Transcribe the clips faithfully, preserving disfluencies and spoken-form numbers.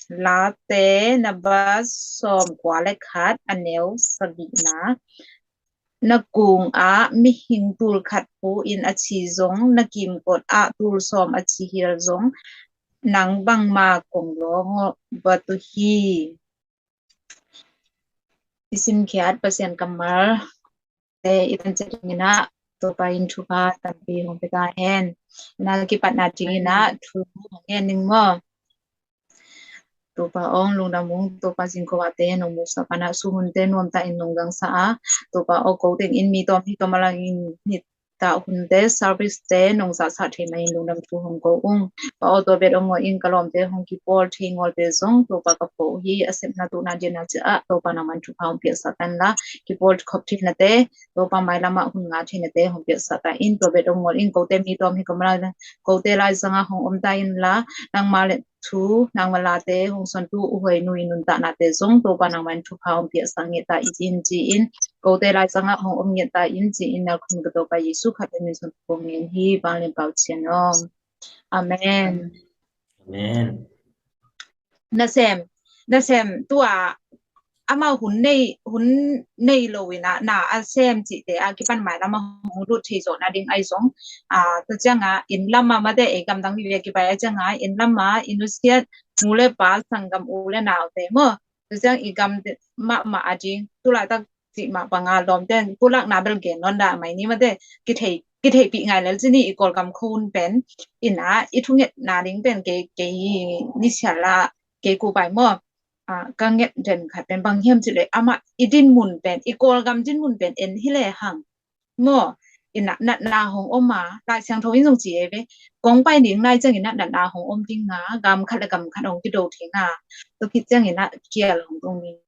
Late namba sawmkua le khat, a neu sagihna. Na kungah mihing tul khat pu in a ci zong, na kimkot ah tul sawm a ci hial zong, nang bangmah kong lawng aw, batu hi. I simkhiat Pasian kammal te i tan ciat dingin ah Topa in thupha tampi hong pia ta hen. Na kipatna dingin ah thu hong ngen ning maw? Topa ong lungdam ung, Topa zingkho a te nong musa pana su hunte nuam ta in nong dangsa a, Topa ong ko teng in mi tawm hi tawm a lang in nit ta hunte service te nong zahsa thei mai in lungdam thu hong ko ung. Pa aw tua bet ong ngol in ka lawmte hong kipawl thei ngol te zong Topa ka pho hi, a sepna tuhna diana ci a Topa nangman thupha hong piaksa tan la kipawl khop thei na te Topa mailamah hun nga thei na te hong piaksa ta in tua bet ong ngol in kote mi tawm hi ka mala kote lai zanga hong om ta in la nangma le thu nangma late hong suantu uhuai nui nuntaknate zong Topa nangman thupha hong piaksa nget ta i cin ci in kote lai zanga hong om nget ta in ci in na khun ka Topa Yesu khat le min suan kong ngen hi bang len pau cian ong. Amen. Amen. Nasem, nasem tua amau hun nei hun nei lo ina na a sem cihte a kipan mai lama hong lut thei zawh nading ai zong a tu cianga inn lama mate ei gamdang vive kipai a cianga inn lama inn usiat nu le pa sanggam u le naute maw tu ciang i gam mahmah a ding tulaitak cih mah banga lawmten pulakna bel gen nawn dah mai ni mate kithei kitheihpih ngai lel cini i Kawlgam khun pen ina i thungetna ding pen kei kei ni siala kei kubai maw ka nget den khat pen bang hiam cih leh amah i din mun pen i Kawlgam din mun pen en hi le hang maw ina natna hong om a Lai Siangtho in zong ci ei ve kong pai ding lai ciang ina natna hong om ding a gam khat le gam khat hong kido thei na tu khit ciang ina kial hong tung ding.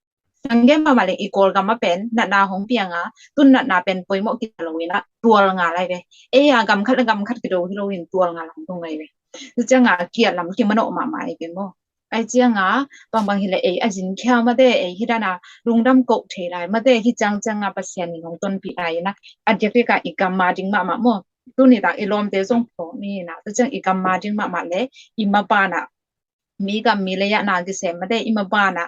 Sangge mama le i Kawlgam a pen natna hong piang a tun natna pen poimawh kita lo ina tual nga lai ve ei a gam khat le gam khat kido hi lo in tual nga hong tung lai ve. Tu ciang a kial lam kimanawh mahmah ei ve maw. Ai cianga bangbang hileh ei a zin khia mate ei hi dana lungdam koh thei lai mate hi ciang cianga Pasian in hong tonpih lai ina a diakdiaka i gamma ding mahmah maw tuni tak i lawmte zong phawk ni ina tu ciang i gamma ding mahmah le i mabana mi gam mi lei ah na kisem mate i mabana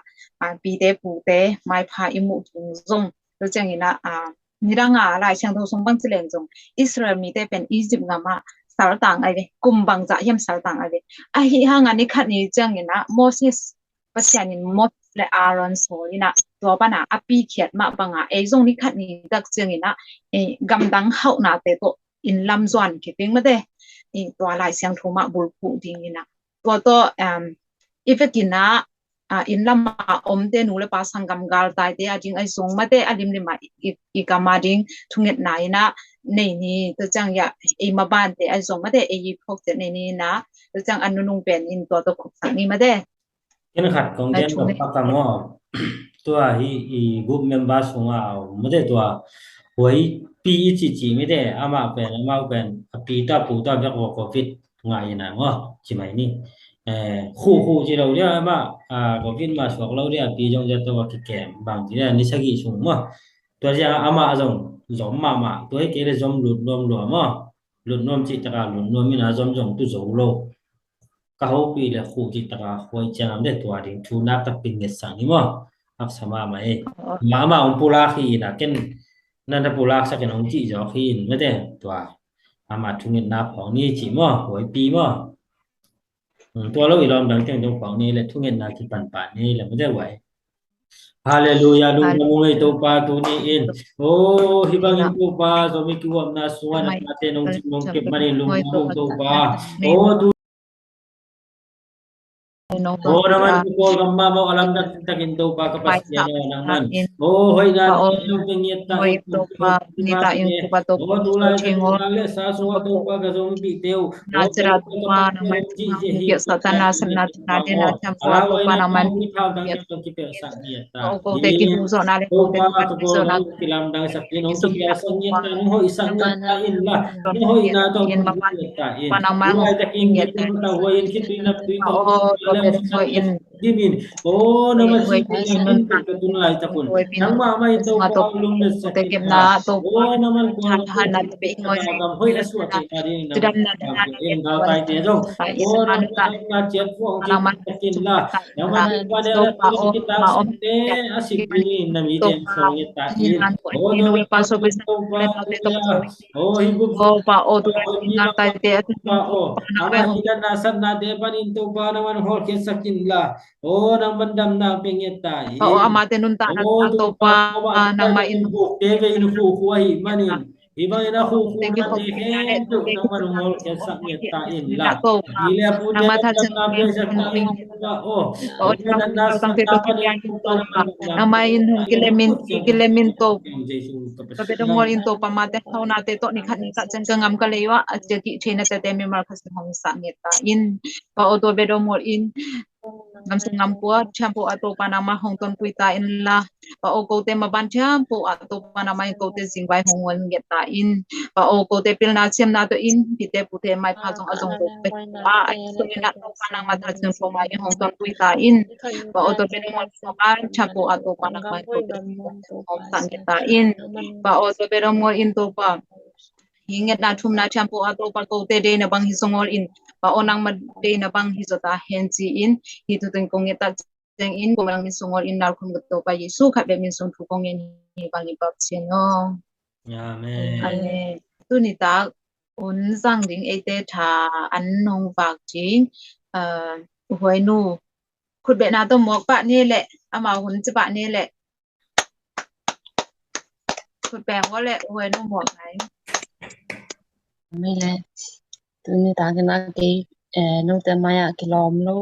pite pute maipha i muh ding zong tu ciang ina nidanga Lai Siangtho sung bang ci leng zong Israel mite pen Egypt gamah saltang ai ve kum bangzah hiam saltang ai ve ahi hanga ni khat ni ciang ina Moses Pasian in Moses le Aaron sawl ina tua pana a pikhiat mah banga ei zong ni khat ni tak ciang ina gamdang hauhnate tawh in lam zuan kiping mate tua Lai Siangtho mah bulphuh ding ina tua tawh i vekin ah inn lama omte nu le pa sanggam galtaite a ding ai zong mate a limlima i gama ding thungetna ina nei ni tu ciang ya ei mabante ai zong mate ei i phawk ciat nei ni ina tu ciang a nunung pen in tua tawh khupsak ni mate. Ken khat kong gen tua pak ka maw tua hi i group member sunga au mate tua huai pi i cici mite amah pen amau pen a pi ta pu ta bek vo covid ngai ina maw ci mai ni. Khu khu ci lo dia amah covid ma suak lo dia pi zong dia tua kikem bang ci dia ni sagih sung maw tua dia amah zong zom mahmah tua hi kei le zom lut nuam lua maw lut nuam cih taka lut nuam ina zom zong tu zo lo. Ka hopih le khuh cih taka huai ciang am le tua ding thu nak takpi ngetsak ni maw. Haksa mahmah ei. Mahmah hong pulak hi ina ken na na pulaksak in hong cih zawk hi in mate tua. Amah thungetna phawk ni cih maw huaipi maw. Tua lo i lawm dang teng dong phawk ni le thungetna kipan pah ni le mate huai. Halleluia, lungdam ung ei Topa tuni in. O hi bangin Topa Zomi kihuapna sungah na tate nong cing nong kep manin lungdam ung Topa. O tu O nangman ka Kawlgam mah mawh a lamdang takin Topa ka Pasian aw nangman. O hoihna nong pe ngiat ta o Topa ni ta in Topa Topa o tulai ka nungak le sa sungah Topa ka Zomipihte uh. Na cera Topa nangman Satana Satana Tuna Dena Champa Topa nangman Topa ko te ki du zo na le ko te ka du zo na kilamdang sak in hong kilamdang sak in la nong hoih sak in la nong hoihna tawh nong hoih ta in. Nangman hong kilamdang sak in. Dimin, o na man sin te na min te ka tun lai takun. Nangmah mah in Topa lungnet sak in la. O na man kuang na tun te ka gam hoih a suak theihna dingin nangmah in gautai te zong, o nangmah in na ciat fuang cik sak in la. Nangmah in Topa ne a tun te a sik dingin na mi te sawng et ta in. O na man kuang Topa, o hi gup Topa, o tu nangmah in Topa, o ama hi dan na sat na te panin Topa nangmah in hawlkhiat sak in la. O nang man damna pia ngiat ta in. Pa aw, amate nuntakna Topa nangmah in bukte ve in khukhu ahih manin, hih bangin a khukhu mate khempeuh nangmah in hong hawlkhiatsak ngiat ta in la. Pi le pute nangmah in damna pia ngiat ta in la. O nangmah in hong kilemin, kilemin Topa. Tua bek dong mual in Topa, amate haunate tawh ni khat ni khat ciang ka ngam ka lei uh ah, a ciang kih theina tete mimal khat sin hong sak ngiat ta in. Pa aw, tua bek dong mual in Gamsung gampua thiampu ah Topa nangmah hong tonpui ta in la. Pa aw, kote maban thiampu ah Topa nangmah in kote zingvai hong ngol ngiat ta in. Pa aw, kote pilna siamna tawh in pite pute maipha zong a zong kote a sungin ah Topa nangmah tha zing Topa in hong tonpui ta in. Pa aw, tua bek dong mual maban thiampu ah Topa nangmah in kote hong sak ngiat ta in. Pa aw, tua bek dong mual in Topa hi ngetna thumna thiampu ah Topa kote deina bang hi zaw ngawl in, Pa aw nangmah deina bang hi zaw ta hen ci-in, hi tutun kong nget tak ciangin, kong lang min sung ngawl in nalkhum ka Topa Jesu khat bek min sung thu kong ngen hi bangin baptian aw. Amen. Amen. Tuni tak un zang ding eite tha an nong vak ding, uh, Huainu khutbetna tawh muak pah ni leh, amau hun ci pah ni leh. Khut beng aw leh, Huainu muak ngai. Mei le, tuni takin a kei, eh, note mai-ah kilawm lo.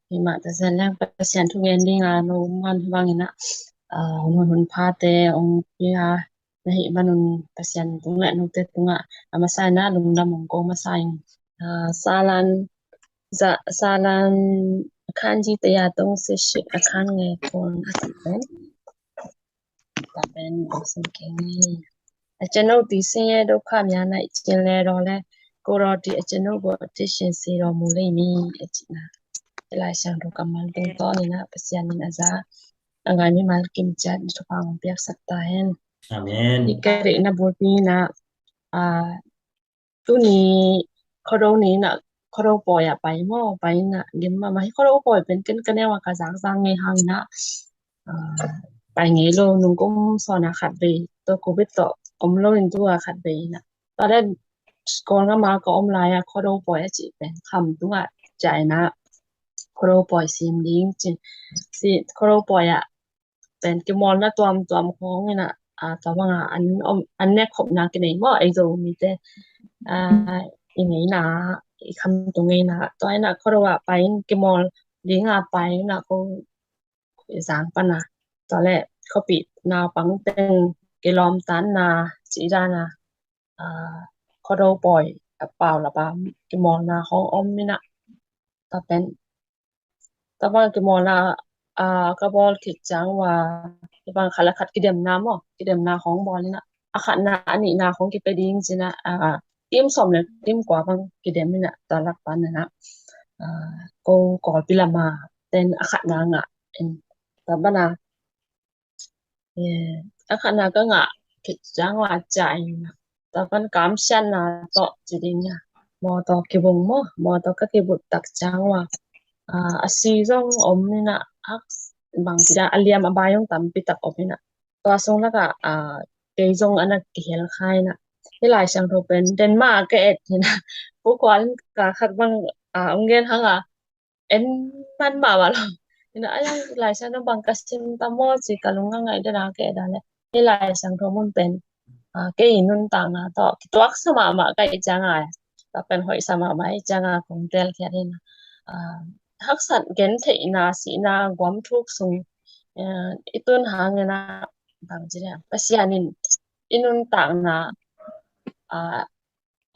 Himah ta zen leng Pasian thu gen dinga no man hi bangin ah, ah, hun hun phate ong pia na hih manun Pasian tung le note tungah a masa in ah lungdam ong ko masa in. Ah, Salan, za, Salan a khan ji te ya tong se shit a khan nge kon a ti pen. Ta pen ong sim keng ni. A channel ti se do kha mya na i channel do le ko do ti a channel bo ti shin si do mu le mi a chi na. Lai Siangtho kammal tungtawn in ah Pasian in a za a ngai mimal kim ciat ni thupha ong piaksak ta hen. Amen. I ka rih na bulpi in ah, ah, tuni Khuado ni in ah, Khuado pawi ah pai maw, pai in ah gim mahmah hi. Khuado pawi pen ken ka neu a ka zakzak ngei hang in ah, ah, pai ngei lo, nung kum sawna khat vei, tua Covid tawh om lo in tua khat vei in ah. Tua le Kawlgam ah ka om lai ah Khuado pawi a cih pen kham tungah ciah in ah Khuado pawi sim ding ci, ci Khuado pawi ah pen kimawlna tuamtuam khawng in ah, ah, tua bangah an om, an nek khopna kinei maw, ei Zomite, ah, i ngeina, i khamtung ngeina, tua in ah Khuado ah pai in kimawl dinga pai in ah ko i zang pan ah, tua le khuapih naupang teng kilawm tanna cih dan ah, ah, Khuado pawi a pau lap ah kimawlna khawng om in ah, tua pen tua bang kimawlna, ah, ka bawl khit ciang ua, tua bang khat le khat kidemna maw, kidemna khawng bawl in ah, a khatna a nihna khawng kipia ding ci in ah, ah, team sawm le team kua bang kidem in ah, tua lak pan in ah, ah, ko Kawlpi lam a ten a khatna ngah in, tua ban ah, eh, a khatna ka ngah khit ciang ua ciah in ah, tua pan kamsiatna tawh ci ding a, mawtaw kibung maw, mawtaw ka kibut tak ciang ua, ah, a si zong om in ah, hak bang ci dia, a liam a bai zong tampi tak om in ah, tua sung lakah, ah, kei zong a na kihel kha in ah, hih Lai Siangtho pen den mah ka et in ah, Pu Kual in ka khat bang, ah, ong gen hang a, en man mahmah lo. Ina a yang Lai Siangtho bang ka sim ta maw ci ka lung a ngaih den a ka et a le, hih Lai Siangtho mun pen, ah, kei nuntakna tawh kituaksa mahmah ka hih ciang a, tua pen hoihsa mahmah hih ciang a kong telkhiat in, ah, haksat gentheihna, sihna guam thuk sung, eh, i tun hangin ah bang ci dia, Pasian in i nuntakna, ah,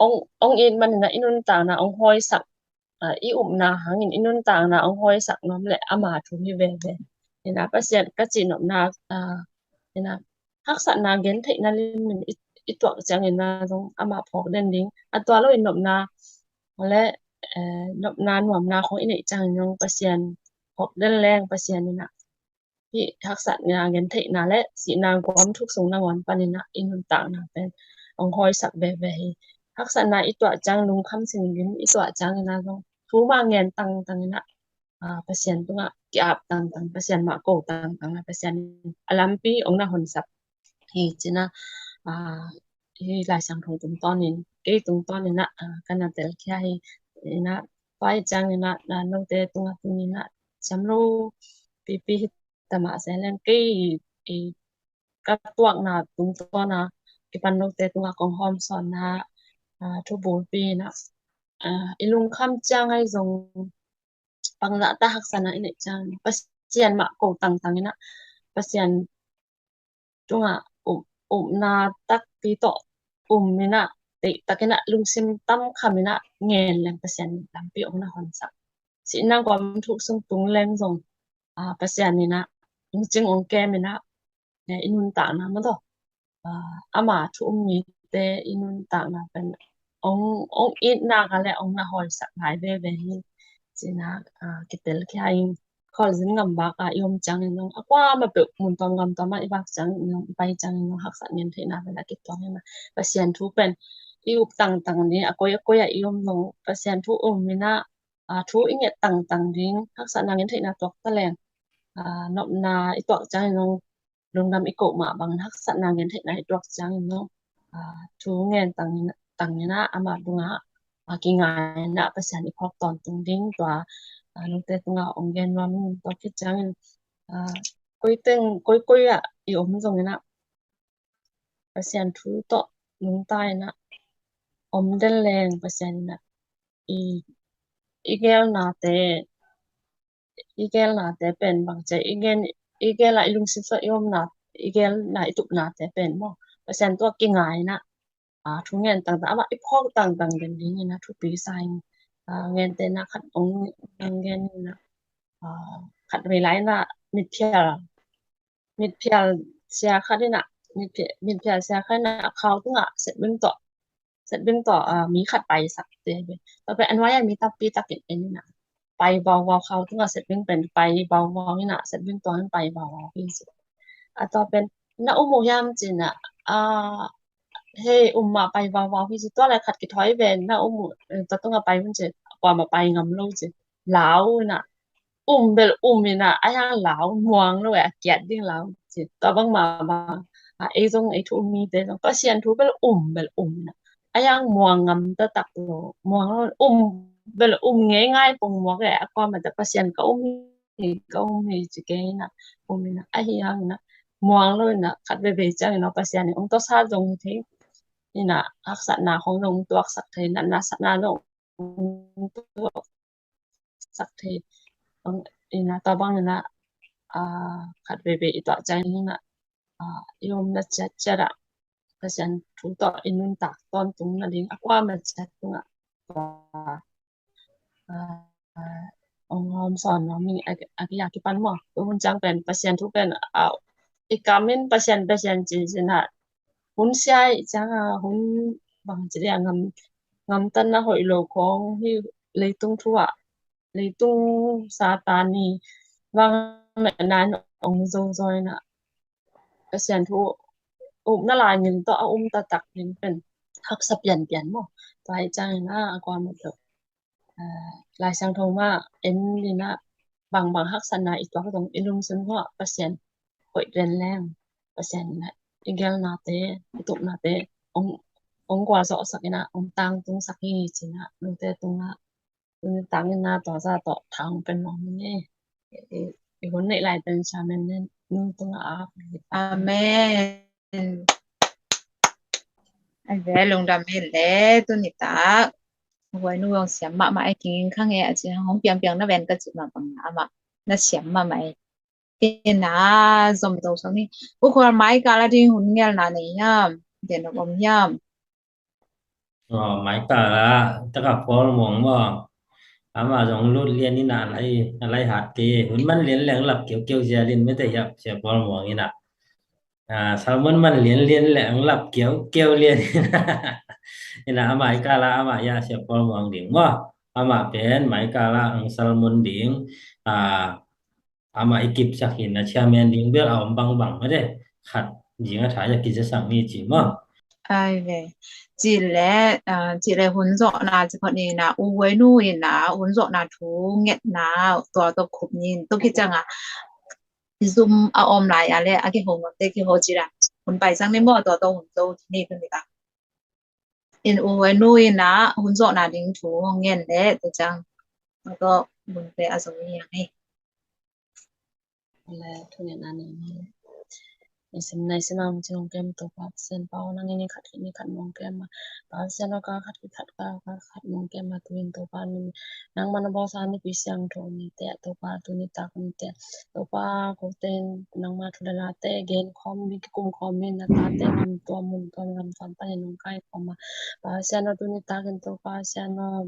ong, ong it man in ah i nuntakna ong hawisak, ah, i upna hangin i nuntakna ong hawisak nuam leh ama thu hi veve. Ina Pasian ka cih nopna, ah, ina haksatna gentheihna lim in i, i tuak ciangin ah zong ama phawk den ding. A tua lo in nopna le, eh, nopna nuamna khawng i neih ciangin zong Pasian khop den leng Pasian in ah hih haksatna gentheihna le sihna guam thuk sung nangawn panin ah i nuntakna pen hong hawisak veve hi. Haksatna i tuah ciang, lungkham singgim i tuah ciangin ah zong thu mah ngen tangtang in ah, aa, Pasian tungah ki-ap tangtang, Pasian mah ko tangtang ah Pasian in a lampi hong na honsak hi ci-in ah, aa, hih Lai Siangtho tungtawnin, kei tungtawnin ah, aa, ka na telkhia hi. In ah tua hi ciangin ah, aa, note tungah tuni-in ah siam lo pipi hi ta mah se leng kei i ka tuakna tungtawn ah kipan note tungah kong hawmsawnna, aa, thu bulpi in ah, aa, i lungkham ciang ahi zong, bangzah tak haksatna i neih ciang Pasian mah ko tangtang in ah, Pasian tungah um, upna takpi tawh um in ah, teitei takin ah lungsim tam kham in ah ngen leng Pasian lampi hong na honsak. Sihna guam thuk sung tung leng zong, aa, Pasian in ah hong cing hong kem in ah, eh, i nuntakna mah tawh, aa, ama thu um mite i nuntakna pen hong, hong itna ka le hong na hawisak lai veve hi. Ci-in ah, aa, kitel khia ing. Khualzin gam bak ah i om ciangin zong, a kuamah peuh mun tuam gam tuam ah i vak ciangin zong, i pai ciangin zong, haksat gentheihna pen a kituak in ah, Pasian thu pen i up tangtang ni, a koi a koi ah i om zong Pasian thu um in ah, aa, thu i nget tangtang ding, haksatna gentheihna tuak ta leng, aa, nopna i tuak ciangin zong, lungdam i koh mah bangin haksatna gentheihna i tuak ciangin zong, aa, thu ngen tangin, tangin ah amah tungah, aa, kingai in ah Pasian i phawk tawntung ding tua, aa, note tungah hong gen nuam ing. Tua khit ciangin, aa, koi teng, koi koi ah i om zongin ah Pasian thu tawh nungta in ah om den leng Pasian in ah i, i gelnate, i gelnate pen bang ci a, i gel, i gel a i lungsim sung i omna, i gelna i tupnate pen maw, Pasian tungah kingai in ah, aa, thu ngen tangtang, amah i phawk tangtang den ding in ah thupi sa ing. Aa, gentehna khat hong, hong gen in ah, aa, khatvei lai in ah mitphial, mitphial sia khat in ah, mitphial, mitphial sia khat in ah khau tungah setbing tawh, setbing tawh, aa, mi khat paisak te ve. Tua pen a nuai ah mi tampi takin en in ah, pai vauvau, khau tungah setbing pen pai vauvau in ah, setbing tuang in pai vauvau hi ci. A tua pen na um uh hiam ci-in ah, aa, hei, um mah pai vauvau hi ci. Tua lai khat kithawi ve, na um uh, eh, tua tungah pai un ci, kuamah pai ngam lo ci. Lau in ah, um bel um in ah, a hiang lau, muang lo e, a kiat ding lau ci. Tua bangmah bang, aa, ei zong, ei thu um mite zong Pasian thu bel um bel um in ah, a hiang muang ngam taktak lo, muang lo, um bel um ngeingai pong muak e, a kuamah teh Pasian ka um hi, ka um hi ci kei in ah, um in ah, a hiang in ah muang lo in ah, khat veve ciangin ah Pasian in hong tawsa zong hi thei in ah, haksatna khong zong hong tuaksak thei, natna satna zong hong tuak sak thei. Bang in ah, tua bang in ah, aa, khat veve i tuah ciangin ah, aa, i omna ciatciat ah Pasian thu tawh i nuntak tawntung nading a kuamah ciat tungah, aa, aa, hong hawmsawn nuam ing. A, a, a kipan maw, tu hun ciang pen Pasian thu pen, aa, i kam in Pasian, Pasian ci-in ah hun sia i ciang a, hun bang ci dia, ngam, ngamtatna hoih lo khong hi, leitung thu ah, leitung Satan i vang mehna in hong zozo in ah, Pasian thu upna lai ngin tawh a um taktak ding pen haksa pianpian maw. Tua hi ciangin ah, a kuamah tawh, aa, Lai Siangtho mah en in ah, bangbang haksatna i tuak zong i lungsim khong ah Pasian koih den leng, Pasian in ah i gelnate, i tupnate hong, hong gualzawhsak in ah, hong tangtungsak hi ci-in ah, note tungah tuni tangin ah tua zah tawh thang pen nuam ing e. I, i hun neih lai pen samen nen nu tungah a. Amen. Ai ve, lungdam hi le, tuni tak Huai nu hong siam mahmah e, kinging khang e, a ci hong piangpiang na ven ka ci mah bang amah na siam mahmah e. Ina zom to sang ni. U Khual, mai kal a ding hun ngelna nei hiam? Den om hiam? Aw, mai kal a, taka Paul Muang maw. Amah zong lut lian ina, a lai, a lai hat kei. Hun man lian leng lap kiaukiau zia lin mete hiap sia Paul Muang ina. A, sermon man lian lian leng lap kiaukiau lian ina. Ina, a mai kal a, amah ia sia Paul Muang ding maw. Amah pen mai kal a hong sermon ding. A, amah i kipsak in a chairman ding bel a om bangbang mate, khat zing a tha a kizasak ni ci maw. Ai ve. Ci le, ah, ci le hun zawhna ci khawng ni na, u huai nu in na, hun zawhna thu ngetna, tua tawh khup ni, tua khit ciang a, Zoom a om lai a le, a kiho ngam te kiho ci la. Hun pai sang ni maw, tua tawh hun zo ni, tua ni ta. In u huai nu in na, hun zawhna ding thu hong ngen le, tua ciang. Tua tawh hun te a zo ni a ni. Le thu ngen a ni. Nisim nai sim a hong ci nong kem Topa Pasian, pau nang in ni khat khit ni khat nong kem a. Pa Pasian aw, ka khat khit khat, ka, ka khat nong kem a, tu in Topa nangma na bawlsa nipi siangtho ni te, Topa tuni tak ni te, Topa kote nangma thu le late gen khawm ni, kikum khawm ni, na tate gam tuam, mun tuam, gam tuam panin nong kai khawm a. Pa Pasian aw, tuni tak in Topa Pasian aw,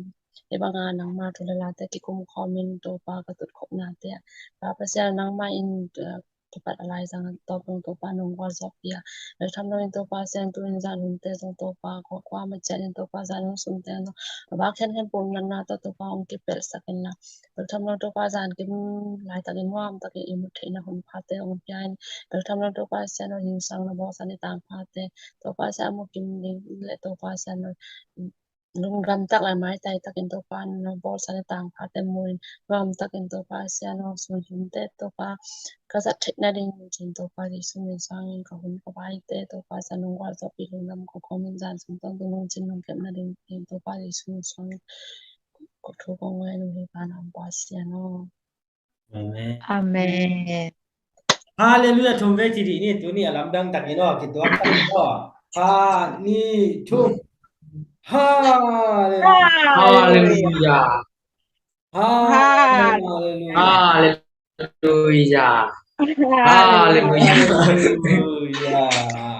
hih banga nangma thu le late kikum khawm in Topa ka tut khopna te, Pa Pasian nangma in, uh, kipat a laizang tawp dong Topa nong gualzawhpih a. Bel tham lo in Topa Pasian, tu in zan hun te zong Topa, kua, kua ma ciat in Topa zan hun sung te zong a vak khenkhen pum natna tawh Topa hong kipelhsak in la. Bel tham lo Topa zan kim laitak in nuam tak in i mut theihna hun phate hong pia in. Bel tham lo Topa Pasian aw, hing sang na bawlsa ni tang phate Topa Pasian a mu kim ding le Topa Pasian aw, lungdam tak le maitai takin Topa na bawlsa le tang phate mu in, nuam takin Topa Pasian aw, sun hun te Topa ka zat theihna ding cin Topa Jesu min suangin ka hun ka bai te Topa Pasian nong gualzawhpih lungdam ko khawm in zan sung tawng tung nong cin nong kepna ding in Topa Jesu min suangin ko thu ko ngai nong hi pa nam Pasian aw. Amen. Amen. Halleluiah, thum vei ci dih ni, tuni a lamdang takin aw, kituak takin aw. Khat, nih, thum. Halleluiah. Halleluiah. Halleluiah. Halleluiah. Halleluiah. Halleluiah.